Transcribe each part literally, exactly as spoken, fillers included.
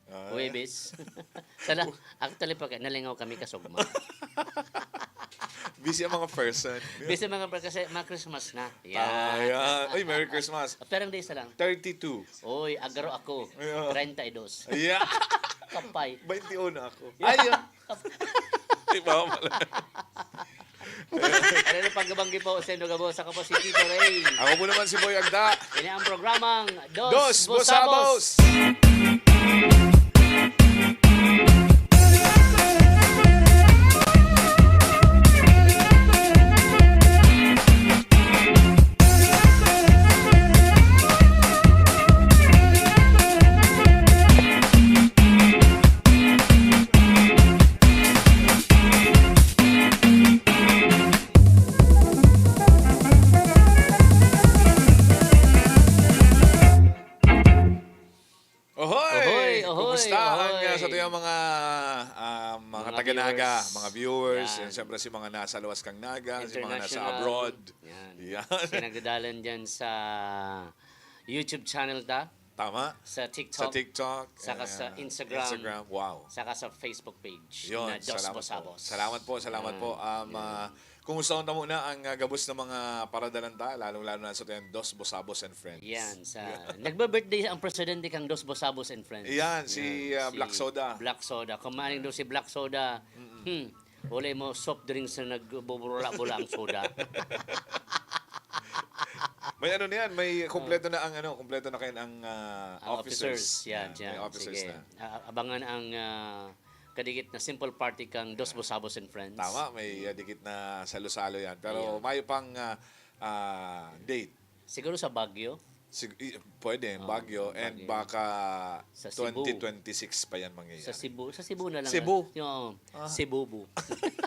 Ah. Huwebes. Sala, actually, pag nalingaw kami kasugma. Busy ang mga person. Busy mga per-, kasi mga Christmas na. Yan. Ah, yan. Uy, Merry Christmas. Pero hindi isa lang. Thirty-two. Uy, agaro ako. Yeah. Treinta y dos. Yeah. Kapay. Twenty-one ako. Yeah. Ay, yun. Di ba, wala? Ano na pagkabanggi po sa inyo, gabos? Ako po si Tito Ray. Ako po naman si Boy Agda. Ini ang programang Dos Dos Busabos. Busabos. Ohoy! Ohoy, ohoy, kumusta ang, ah, ohoy, sa tuyang mga, ah, mga Mga taga-Naga, viewers. Mga viewers, Yan. and siyempre si mga nasa luwas kang Naga, si mga nasa International. abroad. Yan. Yan. Pinagdadalan dyan sa YouTube channel ta. Tama. Sa TikTok. Sa TikTok, Saka sa and Instagram. Instagram, wow. Saka sa Facebook page Yun, na Dos salamat po. Bosabos. Salamat po, salamat Yan. po. Um, Yan. ah, kumusta unta muna ang, ah, gabos na mga paradalan ta, lalong-lalo na sa tuyang Dos Bosabos and Friends? Yan, sa Yan. nagbe-birthday ang presidente kang Dos Bosabos and Friends. Yan, si, Yan, ah, si Black Soda. Black Soda. Kung maling Yan. daw si Black Soda, Mm-mm. hmm, wala mo soft drinks na nagbuburula-bula ang soda. May ano na yan, may Oh. kumpleto na ang ano, kumpleto na kayo ang, ah, Ang officers. officers, yan, Yan, may yan. officers Sige. na. A-, abangan ang, ah, kadikit na simple party kang Dos Bosabos and Friends. Tama, may, ah, dikit na salo-salo yan. Pero Ayun. mayo pang, ah, ah, date. Siguro sa Baguio? Sig-, i-, pwede, Oo, Baguio. And Baguio. baka Sa Cebu. twenty twenty-six pa yan mangyayari. Sa Cebu. Sa Cebu na lang. Cebu? Yung Ah. Cebubu.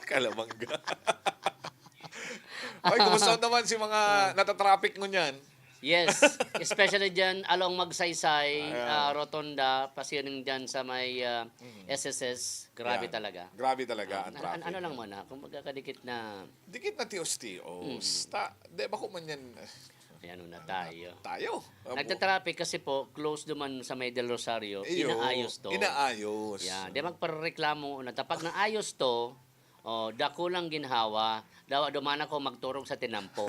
Kalamangga. Oy, kumusta naman si mga Ah. natatraffic mo niyan? Yes, especially dyan along Magsaysay, Ayan. ah, Rotonda, pasiring dyan sa may, ah, Mm. S S S, grabe Yan. talaga. Grabe talaga Ah, ang an-, an-, traffic. ano lang muna, kumbaga kadikit na Dikit na tios-tios. Mm. Ta-, di, bako man yan. Ayan, una Ano na tayo. tayo? Abo. Nagtatraffic kasi po, close duman sa may Del Rosario, Iyo, inaayos to. inaayos. Yan, di magpareklamo na. Tapag naayos to, oh, dakulang ginhawa, dawa duman ako magturog sa tinampo.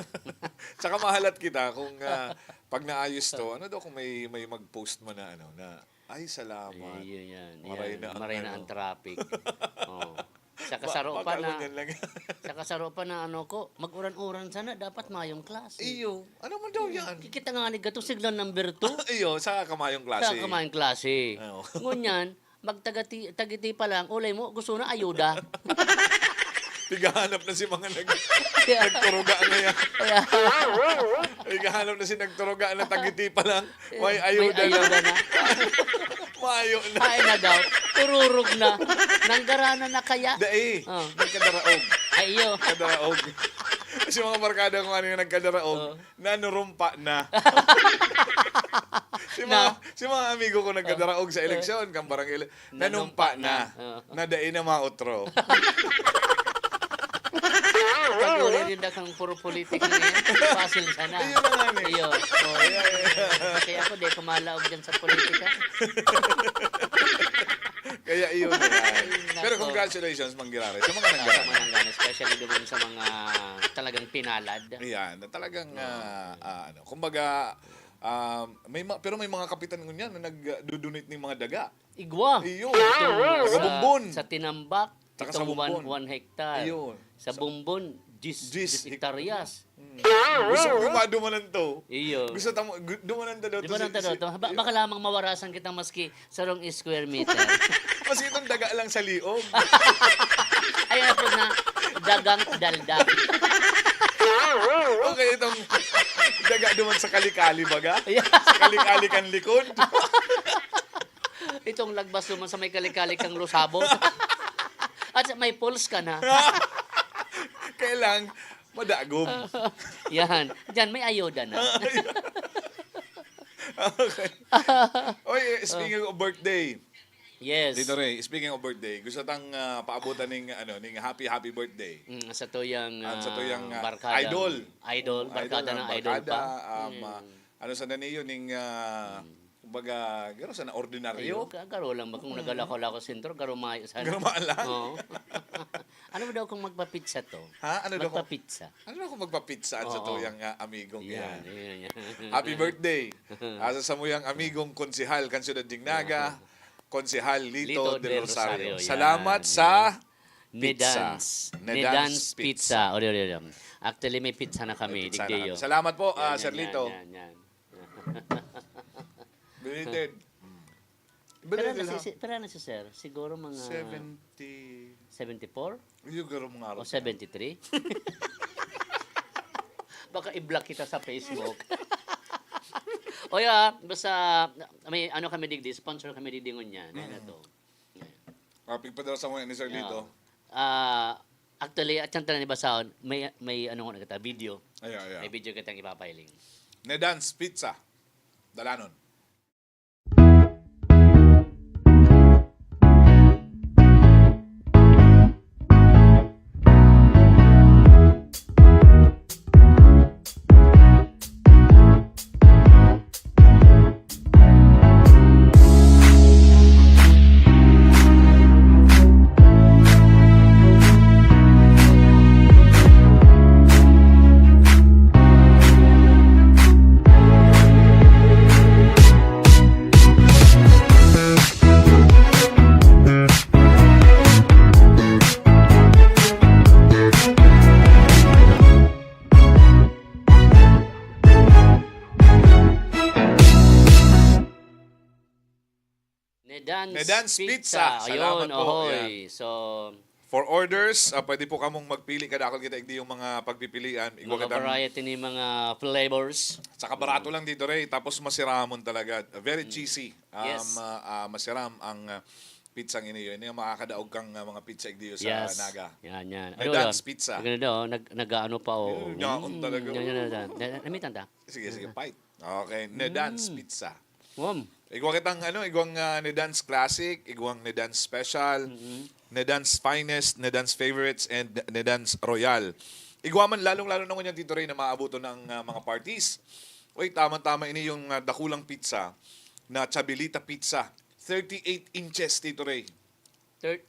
Tsaka mahalat kita kung, ah, pag naayos to, ano daw kung may, may mag-post man na, ano, na, Ay, salamat. Ay, yun yan. Maray Yan, na ang maray na ano. ang traffic. Oh. Saka Ba-, saro pa baka na, ngunyan lang. saka saro pa na ano ko, mag-uran-uran sana, dapat mayong klase. Iyo, ano man daw yan? Kikita nga ni gato, signal number two. Iyo, sa kamayong klase. Sa kamayong klase. Oo. Ngunyan, magtagati-, tagiti pa lang, ulay mo, gusto na ayuda. Tigahanap na si mga nag-, Yeah. nagturuga ngayon. Yeah. Tigahanap na si nagturuga na tagiti pa lang. May May ayuda na. ayuda na. Mayo na. Ay na daw. Tururog na. Nanggarana na kaya? Dai. Oh. Nagkadaraog. Ay, iyo. Kadaraog. Kasi mga barkada ko ano yung nagkadaraog, Oh. nanurumpa na. Si mga, Na- si mga amigo ko nagkadaraog sa Oh. eleksyon, kang barangay ele-, Nanumpa nanumpa na. na. Oh. Na dai na mautro. Pag uli rin na kang puro politik na yan, pasil sana. Ayun na nga, eh. Iyo. Oh. Ay, ay, ay. Kaya ako, di ko malaog dyan sa politika. Kaya iyon na yan. Ay, nako. Pero congratulations, Manggiraray, sa mga Ah, sa nanggaran. mga nanggaran, especially doon sa mga talagang pinalad. Ayan, na talagang, Oo. ah, ah, ano, kumbaga, ah, may ma-, pero may mga kapitan ngunyan na nag-, ah, do-donate ng mga daga. Igwa. Iyo. Itong Taga sa, Bumbon. sa Tinambak, Saka sa itong one, Bumbon. one hectare. Iyo. Sa Sa Bumbon, diyes, Diyes diyes hek-, hektaryas. Mm. Gusto ko nga dumanan to. Iyo. Gusto tamo, gu-, dumanan to daw Di to ba si, nang tado si, to? Ba-, iyo. baka lamang mawarasan kita maski sarong square meter. Kasi itong daga lang sa liog. Ayan po na, dagang daldag. Okay, itong daga duman sa kalikali, baga? Yeah. Sa kalikali kan likod. Itong lagbas duman sa may kalikali kang lusabon. At sa may pulse ka na. Kaya lang, madagom. Yan. Diyan, may ayuda na. Okay. Oy, eh, speaking of birthday, Yes. Tito Ray, speaking of birthday, gusto tang, ah, paabutan ning, ano, ning happy, happy birthday. Mm, sa tuyang, Ang sa ah, tuyang, ah, barkada. idol. Idol, Idol, barkada ang ng idol barkada, pa. um, ah, Mm. ano sana niyo, ning, ah, Mm. kumbaga, garo sana ordinaryo. Ayun, ka-, garo lang ba kung Mm. nagalakaw-lakaw sa sentro, garo mayo sana. Garo mayo lang. Oo. Ano daw kung magpa-pizza to? Ha? Ano daw kung Magpa-pizza. Ano daw kung magpa-pizza sa Oo. tuyang, ah, amigong Yan, yan? yan, yan. Happy birthday. Ah, sa samuyang amigong konsehal kan Siyudad nin Naga, Konsehal Lito Lito del del Rosario. Rosario, yan. Salamat sa pizza. Nedans. Nedans Nedans Pizza. Pizza. O, di, di, di. Actually, may pizza na kami, May pizza na digdi kami. yun. Salamat po, Yan, ah, yan, Sir yan, Lito. yan, yan. Belated. Pero Belated, ano si, ha? si, pero ano si Sir? Siguro mga Seventy. seventy-four? Yung garo mga O araw. seventy-three? Baka i-block kita sa Facebook. O, yeah, basta may ano kami digdi, sponsor kami digdi ngunyan. Ano Mm. to? Ah, pigpadala sa mga ni Sir Yeah. Lito. Ah, actually, at siyang tanan ni Basaon, may, may ano nga nagkata, video. Ay, ay, ay. May video kitang ipapahiling. Nedans Pizza. Dalanon. Nedans Nedans Pizza. Pizza. Salamat Ayun, po. ohoy. Ayan. So, For orders, ah, pwede po kamong magpili. Kadakol kita, hindi yung mga pagpipilian. Igwa mga kita variety ni mga flavors. Saka barato Mm. lang dito, Ray. Tapos masiramon talaga. Very Mm. cheesy. Um, Yes. ah, ah, masiram ang, ah, pizzang ini yun. Yung makakadaog kang, ah, mga pizza igdiyo sa Yes. Naga. Yan, yan. May Ano dance yan? pizza. Maganda, oh. Nag-, nag-aano pa, oh. Yun, yaon Mm, talaga. yan, yan, yan, yan. Na-, namitan ta? Sige, sige, fight. Okay, Nedans Mm. Pizza. Mom. Igwa kitang, ano, igwang, ah, Nedans Classic, igwang Nedans Special, Mm-mm. Nedans Finest, Nedans Favorites, and Nedans Royal. Igwa man, lalong-lalo na ngunyan, Tito Ray, na maabuto ng, ah, mga parties. Uy, tama-tama ini yung, ah, dakulang pizza na Chabilita Pizza. Thirty-eight inches, Tito Ray. Thir-,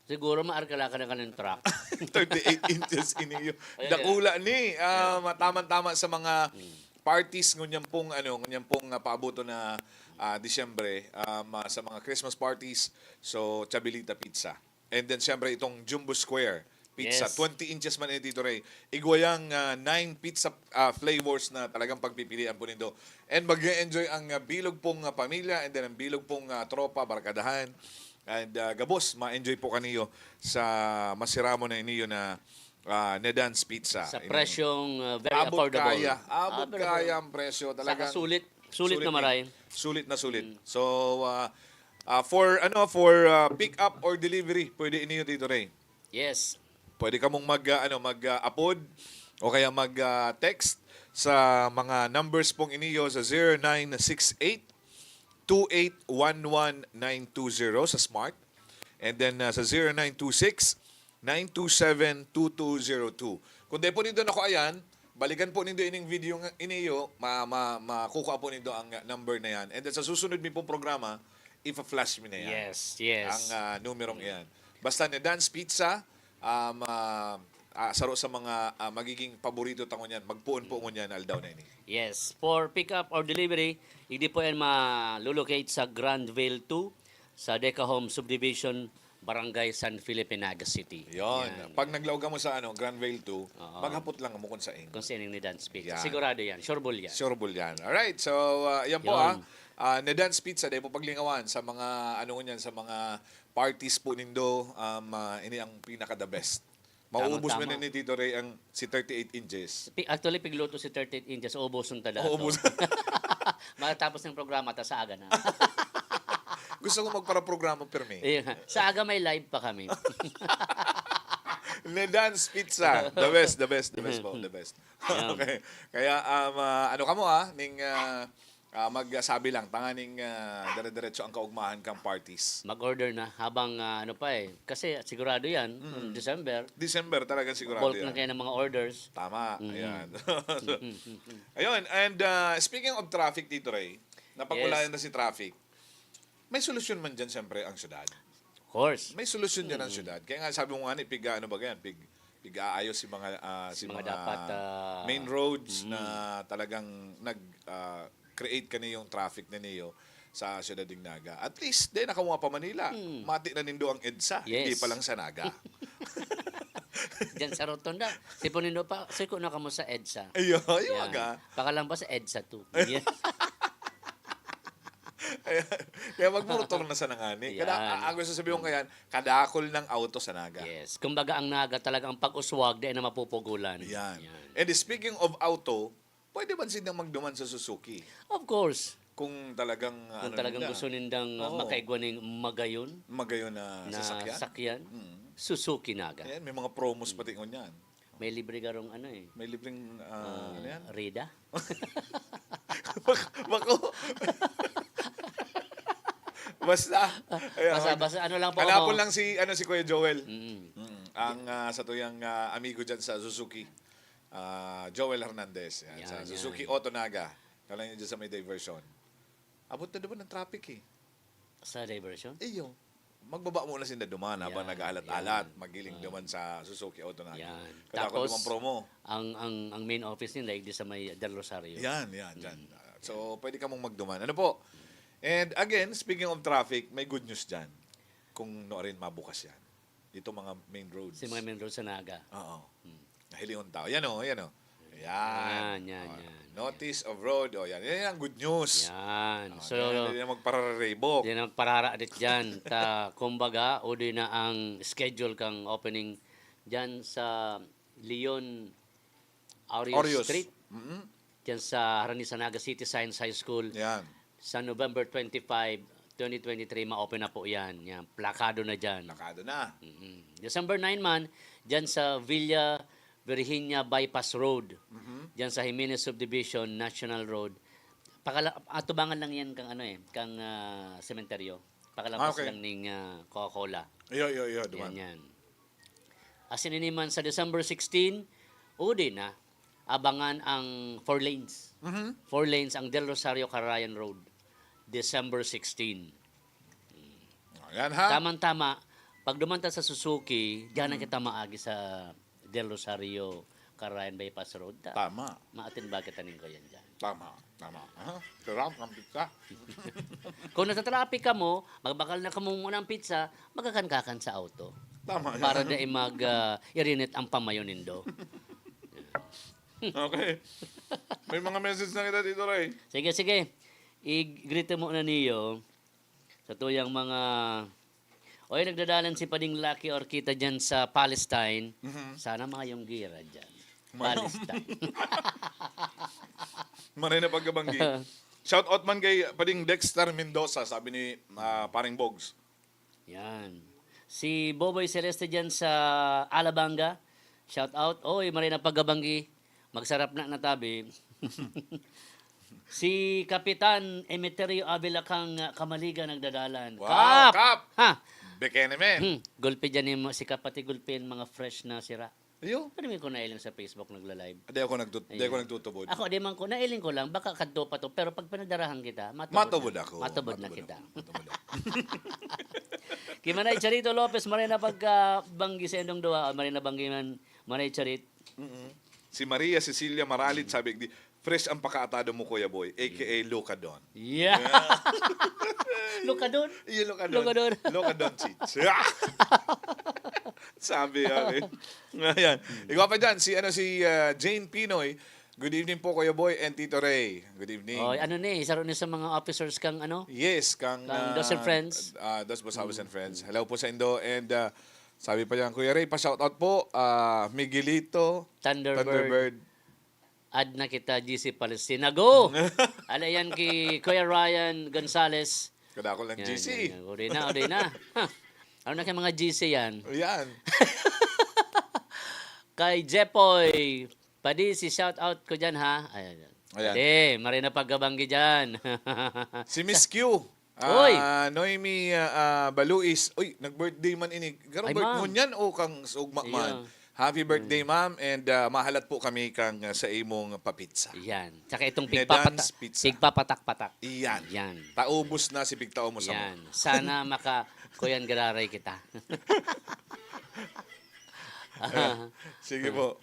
siguro maarkala ka na ka ng truck. Thirty-eight inches ini yun. Ayan, Dakula ni, ah, Yeah. ma-, tama-tama sa mga Mm. parties, ngunyan pong, ano, ngunyan pong, ah, paabuto na, ah, Disyembre, um, ah, sa mga Christmas parties. So, Chabilita Pizza. And then, siyempre, itong Jumbo Square Pizza. Yes. Twenty inches man ini, Tito Ray. Igwa yang, ah, nine pizza, ah, flavors na talagang pagpipilian po nindo. And mag-enjoy ang, ah, bilog pong, ah, pamilya and then ang bilog pong, ah, tropa, barkadahan. And, ah, gabos, ma-enjoy po kaniyo sa masiramon na iniyo na, ah, Nedan's Pizza. Sa Ini- presyong uh, very Abot affordable. kaya. Abot Ah, very kaya affordable. ang presyo. Saka Talagang sulit. Sulit na ni- maray. Sulit na sulit. Mm. So, ah, ah, for ano, for ah, pick up or delivery, pwede iniyo, Tito Ray. Yes. Pwede kamong mag ah, ano, mag ah, apod o kaya mag ah, text sa mga numbers pong iniyo sa zero nine six eight two eight one one nine two zero sa Smart. And then ah, sa zero nine two six nine two seven two two zero two. Kung di po nindo nako ayan, balikan po nindo ining video nga iniyo, ma, ma, makukuha po nindo ang ah, number na yan. And then sa susunod mi pong programa, ipa-flash mi na yan. Yes, yes. Ang ah, numerong iyan. Basta Nedan's Pizza, um, ah, ah, saro sa mga ah, magiging paborito ta ngunyan, magpoon po ngunyan aldaw na ini. Yes. For pick up or delivery, hindi po yan ma-locate sa Granville two, sa Deca Home Subdivision, Barangay San Felipe, Naga City. Yon. Yan. Pag naglaog kamo sa ano, Granville two, Oo. maghapot lang mo kung sain. Kung sino ni Nedan's Pizza. Yan. Sigurado yan. Sure ball yan. Sure ball yan. Alright, so ah, yan po Yun. ah. Ah, Nedan's Pizza, dahil po paglingawan sa mga, ano ngunyan, sa mga parties po nindo, um, ah, ini ang pinaka-the best. Mauubos mo Tama, na ni Tito Ray ang si thirty-eight inches. Pi- Actually, pigluto si thirty-eight inches, ubuson talaga. Oo, ubos. Matapos ng programa, ta sa aga na. Gusto ko magpara-programa, permi. Iya. Sa aga may live pa kami. Nedan's Pizza. The best, the best, the best po, the best. Yan. Okay. Kaya, um, ah, ano kamo ah, ning ah, ah, magsabi lang, tanganing ah, dire-diretso ang kaugmahan kang parties. Mag-order na habang ah, ano pa eh. Kasi sigurado yan, December, December talaga sigurado bulk yan. na kayo ng mga orders. Tama, ayan. Ayun, and ah, speaking of traffic, Tito Ray, napag-ulayan Yes. na si traffic. May solusyon man dyan, siyempre, ang syudad. Of course. May solusyon dyan ang syudad. Kaya nga sabi mo nga ni, pig, ano ba yan? Pig, pig-aayos si mga, ah, si Mga mga, dapat, ah, main roads na talagang nag, ah, create kaniyong traffic na niyo sa syudad ng Naga. At least, di na kamo pa Manila. Mati na nindo ang EDSA, hindi Yes. pa lang sa Naga. Diyan sa rotonda. Si Ponindo pa, siko na kamo sa EDSA. Ayo, ayo Yan. aga. Pakalampas sa EDSA two. Yan. Ayan. Kaya magmotor na sa nangani. Kada, Yan. ang gusto sabihin ko yan, kadakol ng auto sa Naga. Yes. Kumbaga ang Naga talaga ang pag-uswag, di na mapupugulan. Yan. Yan. And speaking of auto, pwede ba sila magduman sa Suzuki? Of course. Kung talagang, Kung ano talagang nila, gusto nindang uh, Oo. makaigwa ning magayon magayon na, na sasakyan. sakyan, Mm. Suzuki Naga. Ayan, may mga promos pati ngunyan. May libre garong ano eh. May libreng, ah, ano yan? Rida? Bak- Bako. Basta. Ayan, Basta, basta ano lang po Hanapon kamo. lang si, ano, si Kuya Joel. Mm. Mm. Ang ah, sa tuyang ah, amigo dyan sa Suzuki. Ah, Joel Hernandez. Yan, Yan, sa yan. Suzuki Auto Naga. Kala niyo dyan sa may diversion. Abot na naman ang traffic eh. Sa diversion? Iyo. Magbaba muna sinda duman habang Yan, nag-aalat-alat, yan. magiling duman sa Suzuki Auto Naga. Yan. Kadakol Tapos, duman promo. Ang, ang, ang main office nila, hindi sa may Del Rosario. Yan, yan, dyan. Ah, so, pwede ka mong magduman. Ano po? And again, speaking of traffic, may good news dyan. Kung no rin mabukas yan. Dito mga main roads. Sa mga main road sa Naga. Oo. Nahilingon tao. Yan o, yan o. Yan. Yan, yan, Oh, yan. Notice of road. O, yan. Yan ang good news. Yan. Oh, So, yan, yan ang magpararebok. yan ang parara dit dyan. Ta, kumbaga, udi na ang schedule kang opening dyan sa Leon Aureus, Aureus. Street. Mm-mm. Dyan sa Harani sa Naga City Science High School. Yan. Sa November twenty-five, twenty twenty-three, ma-open na po yan. Yan. Plakado na dyan. Plakado na. Mm. December nine man, dyan sa Villa Virginia Bypass Road. Mhm. Dyan sa Jimenez Subdivision, National Road. Pakala atubangan lang yan kang ano eh, kang ah, sementeryo. Pakalampas Ah, okay. lang ning ah, Coca-Cola. Iyo, iyo, iyo. Yan, Duman. yan. Asin ini man sa December sixteen, udi na. Abangan ang four lanes. Mhm. Four lanes ang Del Rosario Carayan Road. December sixteen. Ayan ha. Tamang-tama, pag duman ta sa Suzuki, diyan na kita maagi sa Del Rosario Karayan Bypass Road ta. Tama. Maatin ba kita ning kuyan dyan? Tama. Tama. Ha? Sarap ng pizza. Kung nasa traffic ka mo, magbakal na kamo muna ang pizza, magkakan-kakan sa auto. Tama yan. Para dai mag ah, irinit ang pamayo nindo. Okay. May mga message na kita dito, Ray. Sige, sige. I-greet mo na niyo sa tuyang mga... Oy, nagdadalan si Pading Lucky Orquita dyan sa Palestine. Mhm. Sana mayong gira dyan. Mayong- Palestine. Maray na pagkabanggi. Shout out man kay Pading Dexter Mendoza, sabi ni ah, Paring Bogs. Yan. Si Boboy Celeste dyan sa Alabanga. Shout out. Oy, maray na pagkabanggi. Magsarap na natabi. Si Kapitan Emeterio Avila kang ah, Kamaliga nagdadalan. Wow, Kap! Ha! Bekenemen. Hmm, gulpi dyan yung mga, si Kap, pati gulpi yung mga fresh na sira. Iyo. Pero may ko nailing sa Facebook nagla-live. Di ako, nagtut di ako nagtutubod. Ako, di man ko, nailing ko lang, baka kadto pa to, pero pag pinadarahan kita, matubod, Matubod na. Ako. Matubod na kita. Matubod ako. Kimanay Charito Lopez, maray na pagkabanggi sa indong duwa, maray na banggi man, maray Charit. Mm-mm. Si Maria Cecilia Maralit, sabi, di, fresh ang pakaatado mo, Kuya Boy, A K A Lucadon. Yeah. Lukadon. Iyo, Lucadon. Lucadon. Lucadon Chich. Sabi, sabi. Ayan. Ikaw pa dyan, si, ano, si ah, Jane Pinoy. Good evening po, Kuya Boy and Tito Ray. Good evening. Oh, ano ni, isa rin sa mga officers kang ano? Yes, kang Kang Dos and ah, Friends. ah, Dos Bosabos and Friends. Hello po sa indo. And ah, sabi pa yan, Kuya Ray, pa-shoutout po. Ah, Miguelito, Thunderbird. Thunderbird. Add na kita, G C Palestina. Go! Ala yan kay Kuya Ryan Gonzalez. Kadakol ng Yan, G C. yan, yan. Uri na, uri na. Ha. Ano na kay mga G C yan? Yan. Kay Jepoy Padisi, shout out ko dyan ha. Ayan. Ayan. Padi, maray na pagkabanggi dyan. Si Miss Q. Oy! Ah, Noemi ah, ah, Baluis. Uy, nag-birthday man ini. Garo Ay, birth ma'am. ngunyan o kang sa ugma man? Iya. Happy birthday, ma'am. And ah, mahalat po kami kang ah, sa imong papizza. Yan. Tsaka itong Nedans pigpapata- Pizza. pigpapatak-patak. Iyan. Yan. Taubos na si Pigtaomos mo. Yan. Sana maka kuyan gararay kita. Sige po.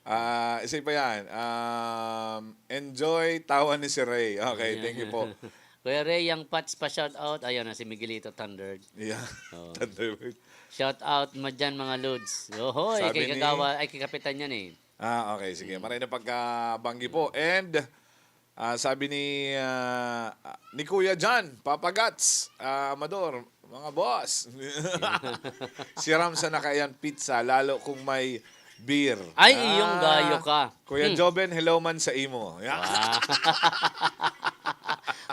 Ah, isa pa yan. Um, enjoy tawa ni si Ray. Okay, thank you po. Kuya Ray, yang Pats pa shout out. Ayun na si Miguelito Thunder. Yeah. Oo. Thunderbird. Shout out mo dyan, mga lods. Ohoy, Sabi kay ni- Kagawa, ay kay Kapitan yan eh. Ah, okay. Sige. Maray na pagkabanggi po. And ah, sabi ni ah, ni Kuya John, Papa Gats, ah, Amador, mga boss. Si Ramsa na kaiyan pizza, lalo kung may beer. Ay, iyong Ah, gayo ka. Kuya Hmm. Joven, hello man sa imo. Yeah.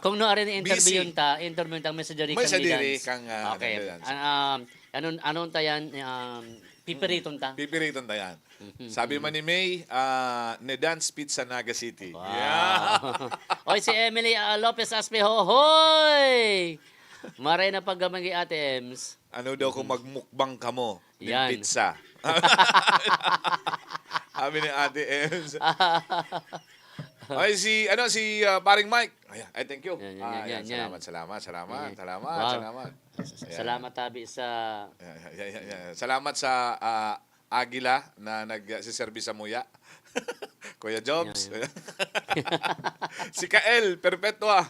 Kung no ari ni interview Busy. ta, interview ta, may sa diri May kang sa diri Nidans. kang, ah, Okay. Nidans. An- um, anon anon ta yan, um, pipiriton ta. Pipiriton ta yan. Mhm. Sabi man ni May, ah, Nedans Pizza, Naga City. Wow. Yeah. Oy, si Emily ah, Lopez Aspe, hohoy! Maray na paggamay kay Ate Ems. Ano daw kung magmukbang kamo ng Yan. pizza? Sabi ni Ate Ems. Ay, si, ano, si ah, Paring Mike. Ayan. Ay, thank you. Yan, yan, Ah, yan, ayan. yan, yan. Salamat, salamat, salamat, Yan. salamat, Wow. salamat. S- Salamat tabi sa Yan, yan, yan, yan. Salamat sa ah, Agila na nagsiserbi sa muya. Kuya Jobs. Yan, Si Kael Perpetua.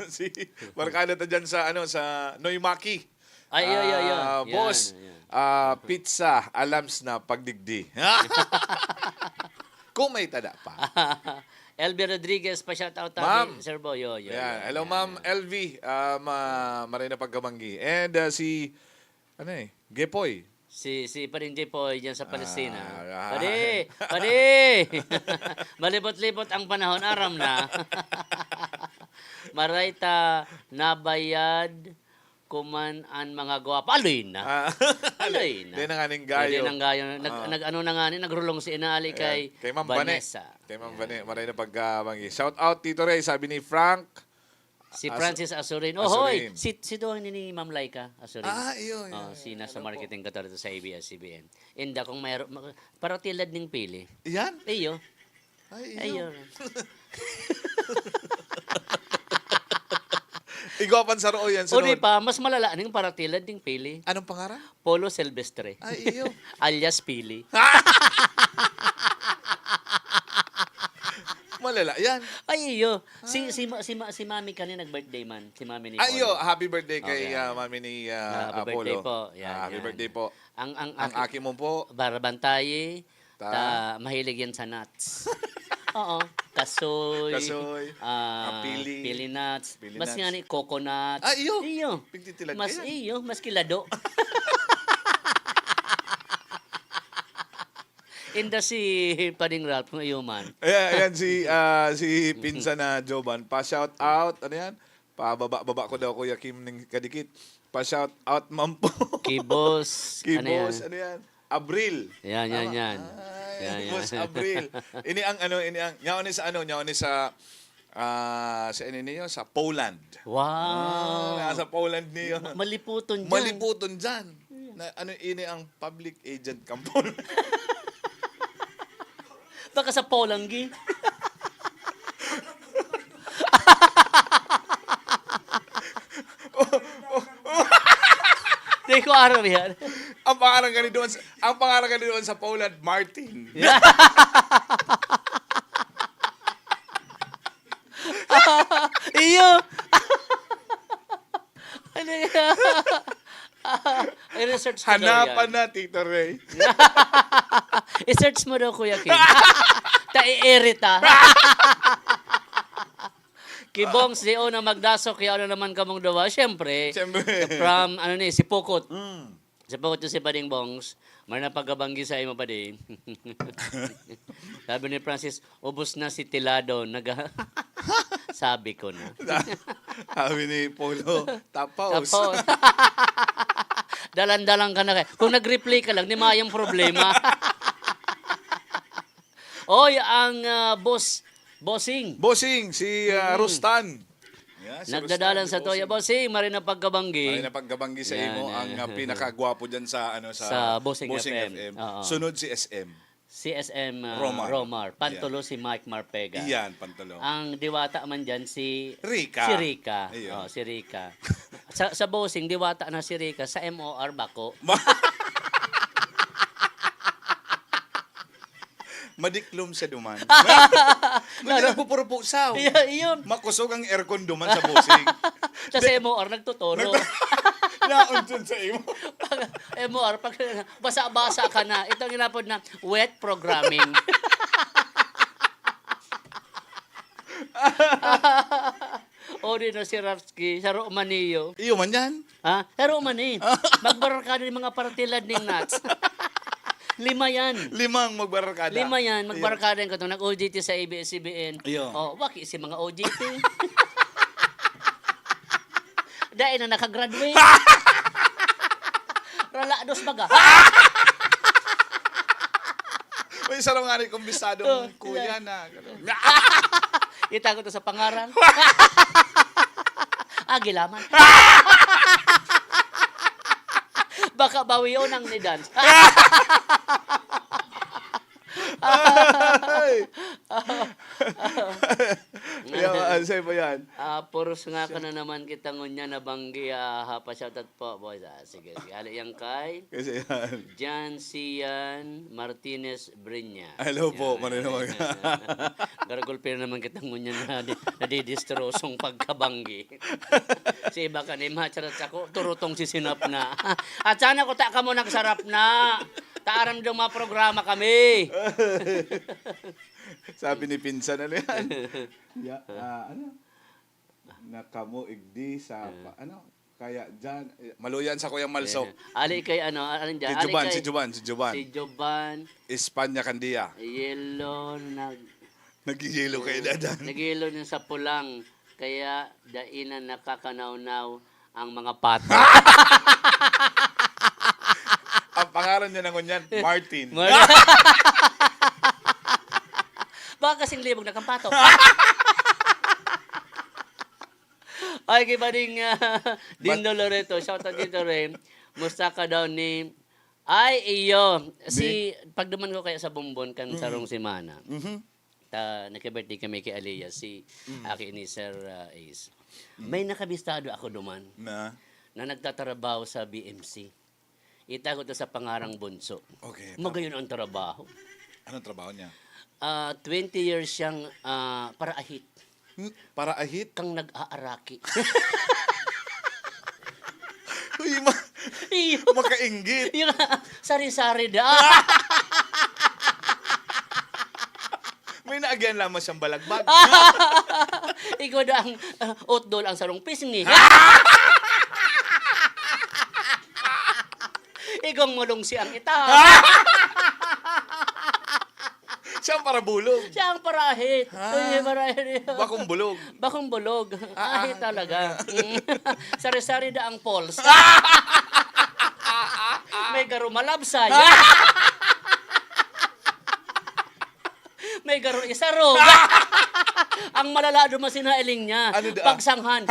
Si barkada ta dyan sa, ano, sa Noymaki. Ay, iyo, iyo, iyo. Ah, Yan, boss, yan. ah, pizza, alams na pagdigdi. Kung may tada pa. L V Rodriguez, pa shout out Ma'am. tabi, Sir Boy. Yo, yo, Yeah. yo. Hello, Yan, Ma'am yan. L V. Ah, ma maray na pagkamanggi. And ah, si, ano eh, Gepoy. Si si Pading Jepoy diyan sa Palestina. Ah, Padi, padi. Malibot-libot ang panahon, aram na. Maray ta nabayad kuman an mga gwapa. Aloy na. Ah, Aloy na. Di na nga ning Pwede gayo. nang gayo. Nag, Ah. nag-ano na nga ni, nagrulong si inaali Ayan. kay, Kay Ma'am Bane. Vanessa. Kay Ma'am Bane. Maray na pagkamanggi. Shout out, Tito Ray, sabi ni Frank. Si As- Francis Asurin. Asurin. Ohoy, si, si Doy ni, ni Ma'am Laika Asurin. Ah, iyo, iyo, Oh, iyo, si nasa iyo po. Marketing Katorito sa A B S C B N. Inda kung mayroon, ma- paratilad ning pili. Yan? Iyo. Ay, Ayun. iyo. Igwapan sa roo yan. O di Sunod. pa, mas malala ning paratilad ning pili. Anong pangaran? Polo Silvestre. Ay, iyo. Alias Pili. Malala yan. Ay, iyo. Si, Ah. si, ma- si, ma- si Mami kanina nag-birthday man. Si Mami ni Ah, Polo. iyo. Happy birthday kay, Okay. ah, Mami ni, ah, Ah, happy birthday Apollo. po. Yan, Ah, happy yan. birthday po. Ang, ang Ang aki aki mo po. Barabantayi, Ta- ta-, mahilig yan sa nuts. Oo. Kasoy, Kasoy, ah, ah, pili. pili nuts. Pili Mas nuts. nga ni coconuts. Ah, iyo. Iyo. Pigtitilag Mas ka yan. iyo, mas kilado. Inda si Pading Ralph, may iyo man. Ayan, ayan si, ah, si pinsan na Joban. Pa-shout out, ano yan? Pababa-baba ko daw, Kuya Kim, ning kadikit. Pa-shout out man po. Kibos, Kibos, ano yan? ano yan? Abril. Yan, yan, Tama. yan. Ay, Yan, yan. Boss Abril. Ini ang ano, ini ang, nyaon ni sa ano, nyaon ni sa, ah, sa ini niyo, sa Poland. Wow. Ah, nasa Poland niyo. Ma- maliputon dyan. Maliputon dyan. Na, ano, ini ang public agent kampon. Baka sa Polanggi. Di ko aram yan. Ang pangalan gani doon sa, ang pangalan gani doon sa Poland, Martin. Yeah. Iyo. Ano yan? I-research ko daw Hanapan yan. na, Tito Ray. I-search mo daw, Kuya Kim. Ta i-erita. Kibong, si Ona Magdasok, kaya ano naman kamong duwa? Siyempre, Siyempre. from, ano ni, si Pukot. Mm. Si Pukot yung si Pading Bongs, may napagkabanggi sa imo, Padi. Sabi ni Francis, "Ubos na si Tilado." Naga-, sabi ko na. Sabi ni Polo, "Tapos." Tapos. Dalan-dalan ka na kay. Kung nag-replay ka lang, di mayang problema. Oy, ang, ah, boss, bossing. Bossing, si, ah, Mm. Rustan. Yeah, si Nagdadalan Rustan, sa si toya. Bossing. Bossing, maray na pagkabanggi. Maray na pagkabanggi sa Yan, imo eh. ang, ah, pinakagwapo dyan sa, ano, sa Sa Bossing Bossing F M. F M. Oo. Sunod si S M. Si S M, ah, Romar. Romar. Pantulo Yan. si Mike Marpega. Iyan, pantulo. Ang diwata man dyan si Rica. si Rica. Ayun. Oh, si Rica. Sa, sa Bossing, diwata na si Rica. Sa M O R, bako. Ma- Madiklom siya duman. Kundi Lalo- nagpupurupusaw. Iya, iyon. Makusog ang aircon duman sa Bossing. Sa Di- M O R, nagtuturo. Nagtu- Naon dyan sa imo? Pag M O R, pag basa-basa ka na, itong inapod na wet programming. O di na si Rarsky, sa Romaniyo. Iyo man yan. Ha? Sa Romani. Magbarkada yung mga partilad ning nuts. Lima yan. Limang magbarkada. Lima yan. Iyo. Magbarkada yung katong nag-O J T sa A B S C B N. Iyo. Oh, waki si mga O J T. Dahil na nakagraduate. Ralados baga. May isa raw nga rin kumbisado Oh, mong kuya yeah. na. Itago to sa pangarang. Agilaman. Baka bawion ang ni Dance. Ay! Yawa, sa'yo po yan. Ah, puros nga ka na naman kita ngunyan na banggi, ah, ha, pa-shoutout po, boys. Ah, sige, sige. Hali yan kay Kasi yan. Jan Sian Martinez Breña. Hello po, Yan. Manong Mag- Garagulpi na naman kita ngunyan na di-, nadidestrosong pagkabanggi. Si iba ka ni Macharat ako, turutong si Sinap na. At sana ko ta kamo nagsarap na. Taaram dong mga programa kami. Sabi ni Pinsan, ano yan? Ya, ah, ano? Na kamo igdi sa, Ah. pa-, ano? Kaya dyan, eh, maluyan sa Kuyang Malsok. Eh, ali kay ano, alin dyan? Si Ali Juban, kay si Juban, si Juban. Si Juban. Espanya Candia. Yelo, nag- Nagyeyelo kay Eh, Dadan. nagyelo na sa pulang. Kaya dai na nakakanawnaw ang mga pato. Ang pangalan niya na ngunyan, Martin. Mar- Baka kasing libog na kang pato. Ay, kay Bading, ah, Dindo Loreto. Shout out dito, Ray. Musta ka daw ni, ay, iyo. Si, Ni- pagduman ko kaya sa Bombon kan Mm. sarong semana. Mhm. Ta, nagka-birthday kami kay Aliyah, si Mm. aki ni Sir, ah, Ace. Mm. May nakabistado ako duman Na? na nagtatrabaho sa B M C. Itago to sa pangarang bunso. Okay, tama. Magayon ang trabaho. Anong trabaho niya? Ah, twenty years siyang, ah, paraahit. Hmm, paraahit? Kang nag-aaraki. Uy, ma-, Iyo. Makainggit. Yung sari-sari da. May naagyan lamang siyang balagbag. Ikaw da ang, ah, utdol ang sarong pisngi. Igong mulong siyang ita. Siya ang parabulog. Siya ang parahit. Ah. Ay, parahit. Bakong bulog. Bakong bulog. Ah, Ahit ah. talaga. Mm. Sari-sari da ang pulse. May garo malabsay. May garo isarog. Ang malala duman sinailing niya. Ano da? Pagsanghan.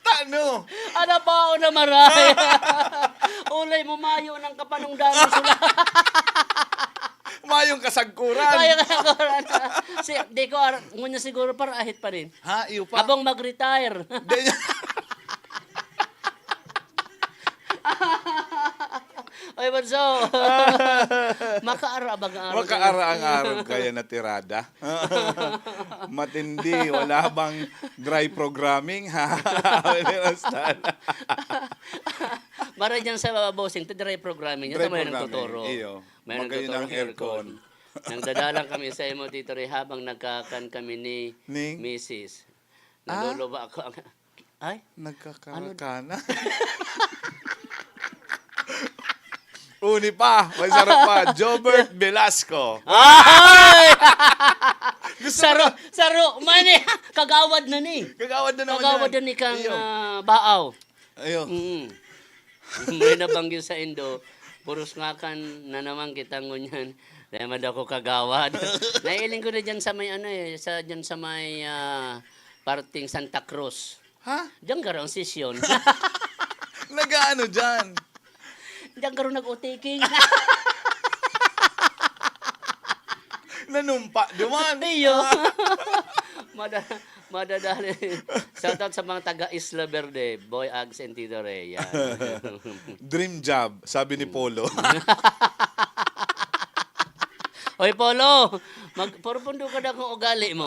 Tano? Ano ba o na maray? Ulay mo mayo ng kapanungdanan sila. Mayong kasagkuran. Mayong kasagkuran. Si, di ko ar-, ngunya siguro para ahit pa rin. Ha? Iyo pa? Abang mag-retire. Di- Oy, Bunso. Makaara abang arog. Makaara ang arog kaya na tirada. Matindi, wala bang dry programming? Basta na. Maray dyan sa bossing, to dry programming. Dry Ito may programming, nagtuturo. Iyo. May Magayon nagtuturo ang ng aircon. aircon. Nagdadalan kami sa imo, Tito Ray, habang nagkakan kami ni Ni? Misis. Ah? Naluluwa ako ang, ay? Nagkakakana. Ano? Uni pa, may sarap pa. Jobert Velasco. Ay! Gusto Saro, mo na? saro, man eh. Kagawad na ni. Kagawad na naman Kagawad yan. na ni kang, Iyo. ah, Baaw. Ayo. Mm. May nabanggi sa Indo, puros ngakan na naman kita ngunyan. Dahil man ako kagawad. Nailing ko na dyan sa may ano eh, sa, dyan sa may, ah, parting Santa Cruz. Ha? Diyan garo ang sesyon. Nag-aano dyan? Diyan garo nag-utiking. Nanumpa duman. Iyo. Mada-, madadali. Shoutout sa mga taga Isla Verde, Boy Ags and Tito Ray. Yan. Dream job, sabi ni Polo. Hoy, Polo, mag-, purupundo ka na kung ugali mo.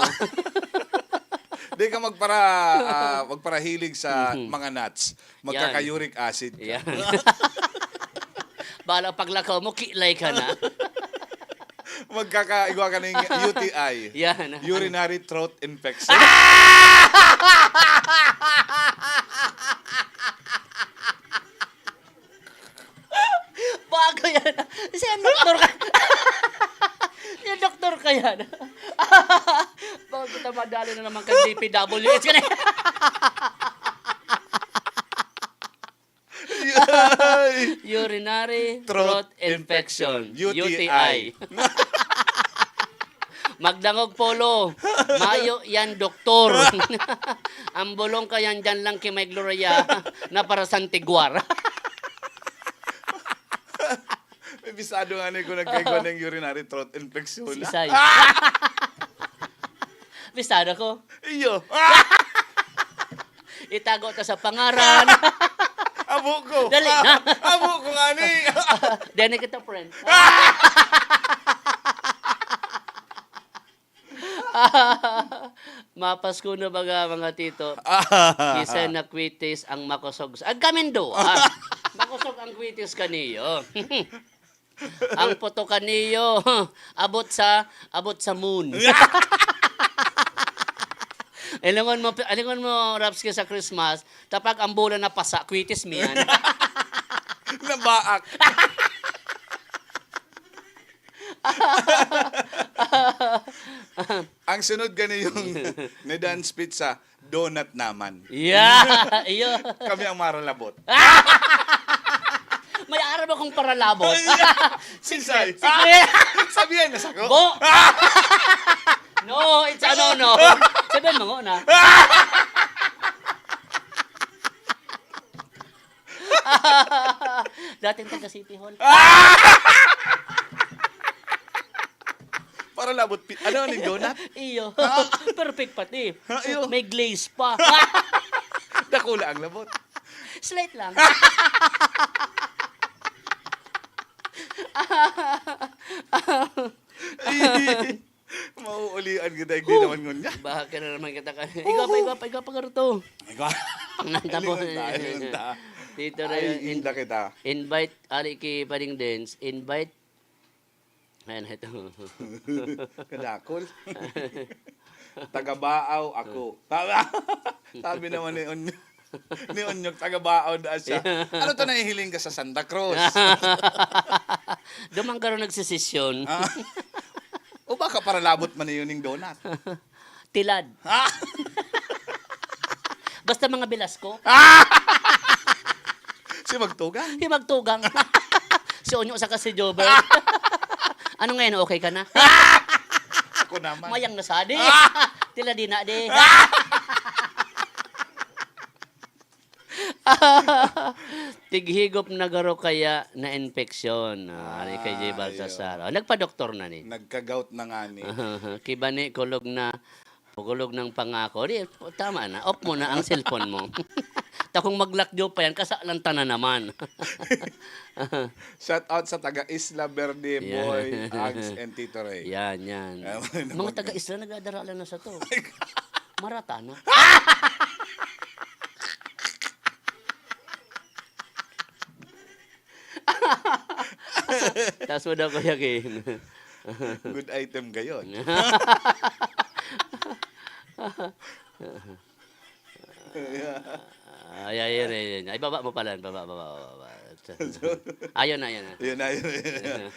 Di ka magpara-, ah, magparahilig sa Mhm. mga nuts. Yan. Magkaka-uric acid ka. Yan. Bala paglakaw mo, kilay ka na. Magkakaigwa ka ng U T I. Yan. Urinary tract infection. Bago yan. Siya doktor ka. Siya doktor ka yan. Bago kita madali na naman kay D P W H ka na. Yay! Urinary Throat throat infection, infection, U T I. U T I. Magdangog, Polo. Mayo yan, doktor. Ang bulong ka yan, dyan lang kay may Gloria na para Santiguar. May bisado nga ni ko nagkaigwa ng urinary throat infection. Si Isay. Bisado ko. Iyo. Itago ta sa pangaran. Abo ko. Dali na. Abo ko nga ni. Dene kita, friend. Mapasko na baga, mga tito. Kisay na kwitis ang makosog sa, ag kamin duwa. Makosog ang kwitis kaniyo. Ang puto kaniyo, abot sa, abot sa moon. Alingon mo, alingon mo, Raps, ki sa Christmas, tapag ang bola na pasa, kwitis mi yan. Nabaak. Ang sunod gani yung ni Dan's Pizza, donut naman. Yeah, iyo. Kami ang maralabot. May aram akong paralabot. Ay, Sisay. Secret. Sabihan na sako. Bo! No, it's a no-no. Sabihan mo na. Dating taga City Hall. Paralabot, pi-, ano, ano yung donut? Iyo. Ah. Perfect pati. Ah, iyo. May glaze pa. Dakula ang labot. Slight lang. Mauulian kita, hindi Huh! naman ngunyan. Baha ka na naman kita ka. Ikaw pa, ikaw pa, ikaw pa, Garuto. Ikaw. Ang nanta mo. Lingon ta, lingon ta. Tito Ay, Ray, in-, inda kita. invite, ari ki Paring Dens, invite. Ayan, ito. Kadakol. Taga Baaw ako. Sabi, sabi naman ni Onyok, ni Onyok, taga Baaw na siya. Ano to nahihiling ka sa Santa Cruz? Duman garo nagsesesyon. Ah. O baka paralabot man yun yung donut? Tilad. Ah. Basta mga Velasco. Ah! Si Magtugang? Si Magtugang. Si Onyo saka si Jobert. Ano ngayon, okay ka na? Ako naman. Mayang na sadi. Ah! Tila di na di. Tighigop na garo kaya na infeksyon. Ah, ari kay Jay Ah, Baltasar. ayun. Oh, nagpa-doktor na ni. Nagka-gout na nga ni. Kibani, kulog na. Pagulog ng pangako. Di, tama na. Off mo na ang cellphone mo. Takong mag-lockjaw pa yan, kasalan ta na naman. Shout out sa taga Isla Verde, Yan. Boy, Ags, and Tito Ray. Yan, yan. Ayan, Mga nabag- taga Isla, nagdadaralan na sa to. Marata na. Taas mo daw, Kuya Kim. Good item gayon. Ay, ay, ay, ay, ay. Ay, baba mo pala. Baba, baba, baba, baba. Ayun na, ayun na. Yun na, yun na, yun na.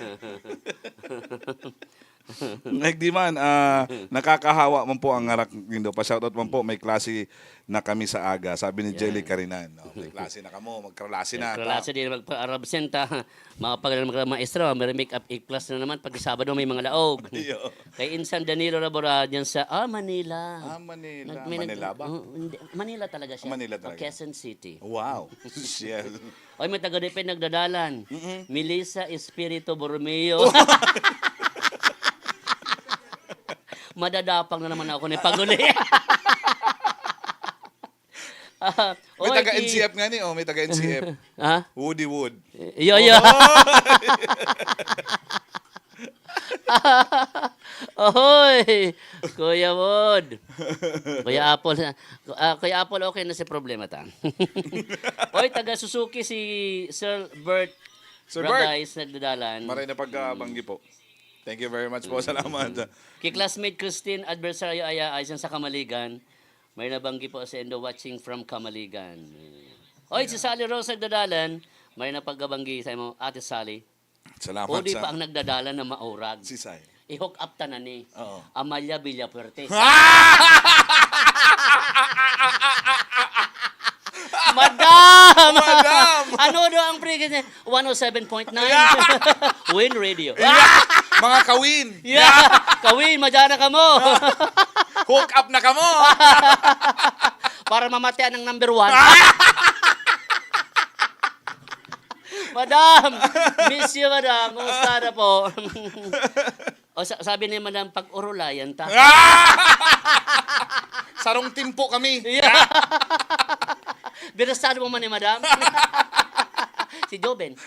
Nagdiman, ah, nakakahawa man po ang ngarak nindo. Pa-shoutout man po, may klase na kami sa aga. Sabi ni Yan. Jelly Carinan, "Oh, may klase na kamo, magkaklase na ta." Magkaklase din, magpa-, arabsent, ah. Mga pagalan, mga maestro, may make-up class na naman. Pag Sabado, may mga laog. Iyo. Kay Insan Danilo Labora, dyan sa, ah, Manila. Ah, Manila. Nag-, may nag-, Manila ba? Oo, hindi. Manila talaga siya. Manila O, talaga. Quezon City. Wow. Shell. Oy, may taga-Deped nagdadalan. Mm-mm. Melissa Espiritu Borromeo. Oh. Madadapang na naman ako ni pag-uli. Ah, May oy, taga ki- N C F nga ni, oh, may taga N C F. Ha? Woody Wood. Iyo, iyo. Oh! Ohoy! Kuya Wood. Kuya Apple, ah, Kuya Apple, okay na si problema ta. Oy, taga Suzuki si Sir Bert Sir Bert, Bragais nagdadalan. Maray na pagkabanggi po. Thank you very much po. Mm. Salamat. Kay classmate Christine Adversario Aya, ay sa Kamaligan. May nabanggi po sa Indo, watching from Kamaligan. Oy, si Ayan. Sally Rose nagdadalan. May napagkabanggi sa imo, Ate Sally. Salamat Pwede sa pa ang nagdadalan na maurag. Si Sai. I-hook up ta na ni Oo. Amalia Villafuerte. Madam! Madam! Ano daw ang previous niya? One oh seven point nine. Yeah! Win Radio. Yeah! Mga kawin! Yeah! Kawin, madyan na kamo. Hook up na kamo. Para mamatian ang number one. Madam! Miss you, madam. Kumusta na po? O, sa-, sabi ni madam, "Pag-urulayan ta." Sarong timpo kami. Yeah. Binasado mo man ni madam? Si Joven.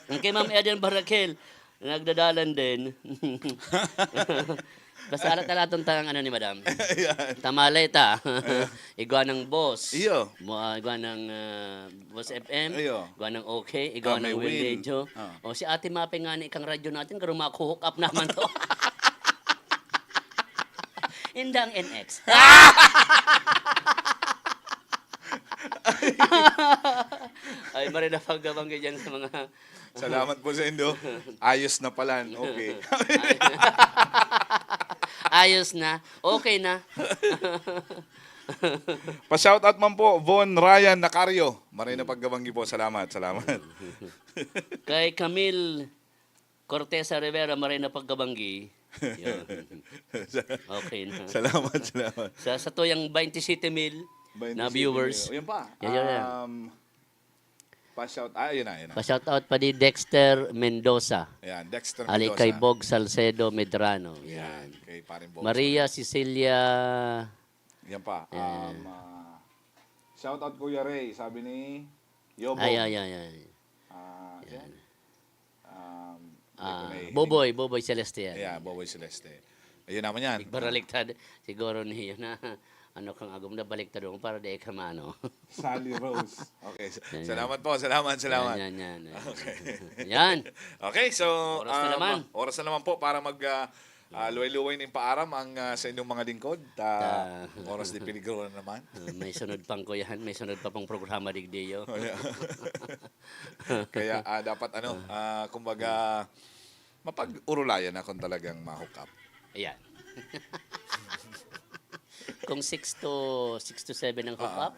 Ang kay Ma'am Eden Barakel, nagdadalan din. Basta alat-alaton ta ang ano ni madam. Ayan. Tamalay ta. Ayan. Igwa ng boss. Iyo. Mo, ah, igwa ng, ah, Boss F M. Iyo. Igwa ng okay. Igwa Ah, may ng Win win. Radio. Ah. O, si Ate Mape nga ni kang radyo natin, garo mako-hook up naman to. Indang N X. Ay, maray na pagkabanggi dyan sa mga Salamat po sa indo. Ayos na pala. Okay. Ayos na. Okay na. Pa-shoutout man po, Von Ryan Nacario. Maray na pagkabanggi po. Salamat, salamat. Kay Camille Corteza Rivera, maray na pagkabanggi. Yun. Okay na. Salamat, salamat. Sa, sa tuyang twenty-seven mil na Twenty-seven mil. viewers. Yan pa. Yan, yan, yan. Um, Pa-shout, ah, yun na, yun na. Pa-shout out pa ni Dexter Mendoza. Ayan, Dexter Ali Mendoza. kay Bog Salcedo Medrano. Ayan, Yan. kay Paring Bog Maria Salcedo. Cecilia. Yan pa. Ayan. Um, ah, Shout out Kuya Ray, sabi ni Yobo. Ay, ay, ay, ay. Ah, yan. Yan. Um, Ah, may, may Boboy, Boboy Celeste yan. Yeah, Boboy Celeste. Ayun naman yan. Ibaraliktad. Siguro niyo na, ano kang agom na baliktad mo para di ka maano. Sally Rose. Okay. Yan, yan. Salamat po. Salamat, salamat. Yan, yan, yan. Okay. Yan. Okay, so, Oras na um, naman. oras na naman po para mag, ah, ah, luway-luway ning paaram ang, ah, sa inyong mga lingkod. Ta-, Ta- oras de peligro na naman. Ah, may sunod pang kuyahan, may sunod pa pang programa, digdiyo. Oh, yeah. Kaya, ah, dapat ano, ah, kumbaga, mapag-urulayan na kung talagang ma-hook up. Ayan. Kung six to, six to seven ang hook Ah, up,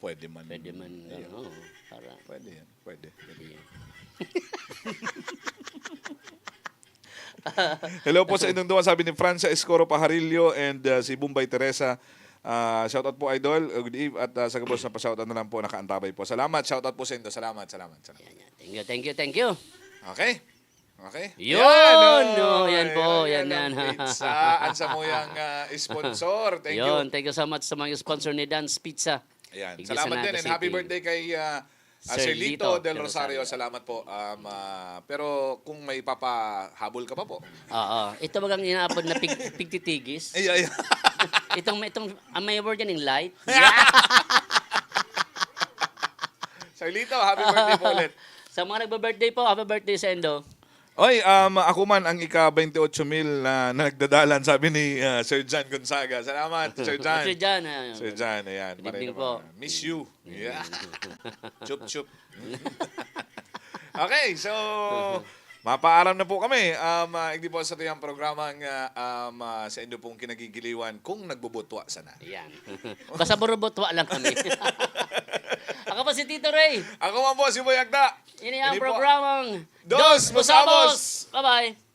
pwede man. pwede man, Ayun. ano, para Pwede yan. Pwede. pwede yan. Hello po sa inyong duwa, sabi ni Francia Escoro Pajarillo and, ah, si Bombay Teresa. Ah, shout out po, Idol. Uh, good eve. At, ah, sa gabos na pa-shout out na lang po, nakaantabay po. Salamat. Shout out po sa inyo. Salamat, salamat, salamat. Yan, yan. Thank you, thank you, thank you. Okay. Okay. Yun! Yan, Oh, yan po, oy, yan, yan. ang pizza. Ang samuyang, ah, sponsor. Thank you. Yun, thank you so much sa mga sponsor ni Dan's Pizza. Ayan. Iglesia Salamat Naga din and happy City. birthday kay, ah, ah, Sir Sir Lito Lito Del Del Rosario. Rosario. Salamat po. Um, ah, pero kung may papahabol ka pa po. Oo. Ito bagang inaapod na pig-, pigtitigis. Ay, ay. Itong, itong, ang may word yan, yung light. Sir Lito, happy birthday po ulit. Sa mga nagba-birthday po, happy birthday sa Endo. Oy, um, ako man ang ika-twenty-eight mil na, na nagdadalan, sabi ni, ah, Sir John Gonzaga. Salamat, Sir John. Sir John, ah, Sir John, ayan. Good evening Marino po. Miss you. Yeah. Chup, chup. Okay, so, mapaaram na po kami. Um, ah, hindi po sa tuyang programang, ah, um, ah, sa inyo pong kinagigiliwan kung nagbubutwa sana. Ayan. Basta burubutwa lang kami. Ako po si Tito Ray. Ako man po si Boy Agda. Ini ang Ini po programang Dos Dos Busabos. Busabos. Bye-bye.